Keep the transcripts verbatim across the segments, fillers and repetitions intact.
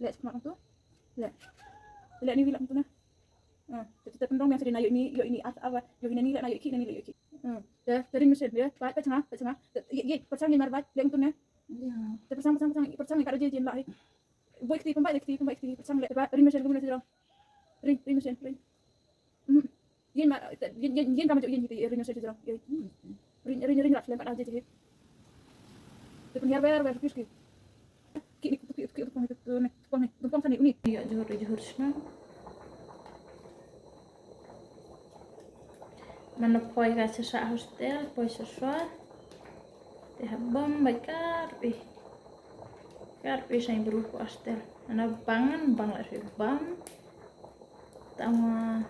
Leh sha khmat kumtu. Leh. Leh ni wi lah kumtu na. Ah, te te pynrong biang sha dei na ïoh ini, ïoh ini, ah, ah, ïoh ini ni leh na ïoh ki, na ni leh ïoh ki. Hmm. Te te ring mynsiem, ïa, pat pat sanga, pat sanga. Te ïa, ïa, pyrshang ïa mar pat, leh kumtu na. Te pyrshang, pyrshang, pyrshang, pyrshang ïa ka da jin jin lah. Boi kti, pynbait kti, pynbait kti, pyrshang leh, te pat ring mynsiem kumne sha jrong. Ring, ring mynsiem, ring. Mhm. Ïeng ma, ïeng, ïeng, ïeng kama jong ïeng hi te ring sha jrong. Ïeng. Ring, ring, ring rat lem pat al je je. Te pynhiar wer wer pis ki. Ki ni ki ki ki pong ki pong ni pong sani uni. Ïa johor johor sna. Mana poi ka sha hostel, poi sha sha. Te ha bam bai kar pi. Kar pi sai bru ko hostel. Ana bang bang la ri bam. Tama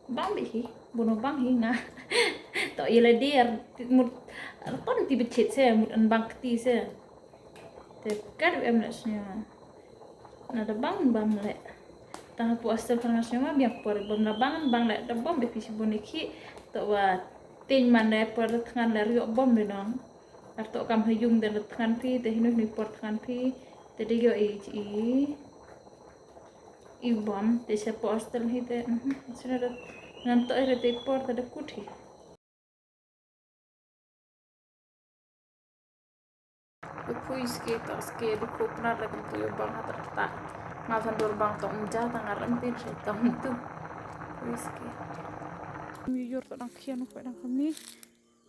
bang bih hi, buno bang hi nga. To ila dir mut kon ti bichet se mut an bang kti se. Te kar em la snya. Na da bang bam le. Tang pu astel pernga snya ma biang por bam na bang bang le da bam bih hi si buni ki. To wa tin man le por da tngan le rio bam le nong. Ar to kam ha yung da tngan pi te hinu hinu por tngan pi te de yo i i. I bam te se postel hi te, mhm, sina da ngan to ere te por te da kut hi. Pui ske ta ske du ko pnar re tu yo bang ha ta ta. Nga san dor bang to mja ta nga rem pin se to tu. Pui ske. Mi yor to dang khian ko dang kami.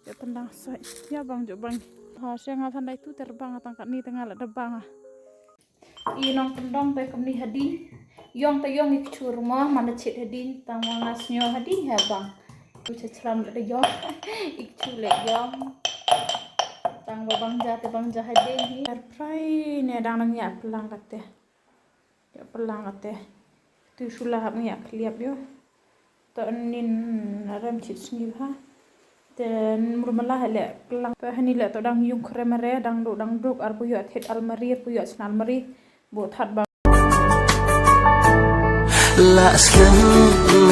Ya tendang sai. Ya bang jo bang. Ha se nga san dai tu ter bang tang ka ni tang la da bang. I nong kyndong te kumni hadien. Yong te yong i kchur mo mana chet hadien tang mo nga snyo hadien ha bang. Tu che chlam le yong. I kchur le yong. Tang ba bang ja te bang ja hadien hi. Ar prai ne dang nang ya plang kate. Ya plang kate. Tu sula hap ngi ya kliap yo. To nin rem chit sngi ha. Te mur mala hele plang pe hani le to dang yung krem re dang duk dang duk ar puyo thit almari ar puyo sna almari. Bo that ba. La slem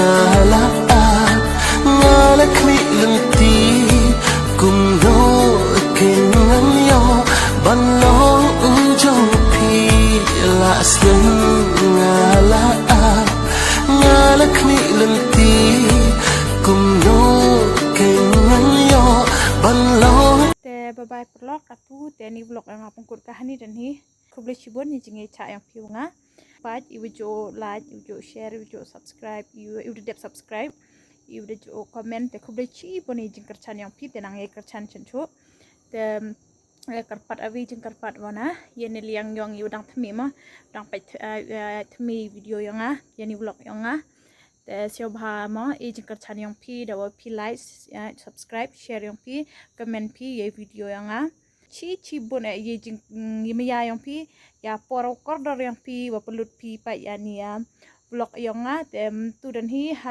Nga la ap, nga la khmih lynti, kumno kein ngan ïoh ban long u jong phi. La slem nga la ap, nga la khmih lynti, kumno kein ngan ïoh ban long. Te bye bye paralok, atu te ni vlog nga pynkhot ka hani dang hi. Khublei shibun ïa i jingïaishah ïong phi ïa nga. Pat iwa ju like, iwa ju share, iwa ju subscribe, iwa, iwa dep subscribe, iwa ju comment, te khublei shibun ïa i jingkyrchan ïong phi, te nang ïa kyrchan shen shuh. Te eh, kyrpad awi jingkyrpad wa na, ïa ne liang ïong iwa dang thymmai mo, dang peit, eh, eh, thymmai video ïong nga, ïa ni vlog ïong nga. Te sngewbha mo, ïa i jingkyrchan ïong phi, da wa phi like, eh, subscribe, share ïong phi, comment phi, ïa i video ïong nga. Shi, shibun eh, ïa i jing, mm, ïa maya ïong phi, ïa por kordor ïong phi, wa pynlut phi, pat ïa ni, eh, vlog ïong nga, te, mm, tu dang hi, ha,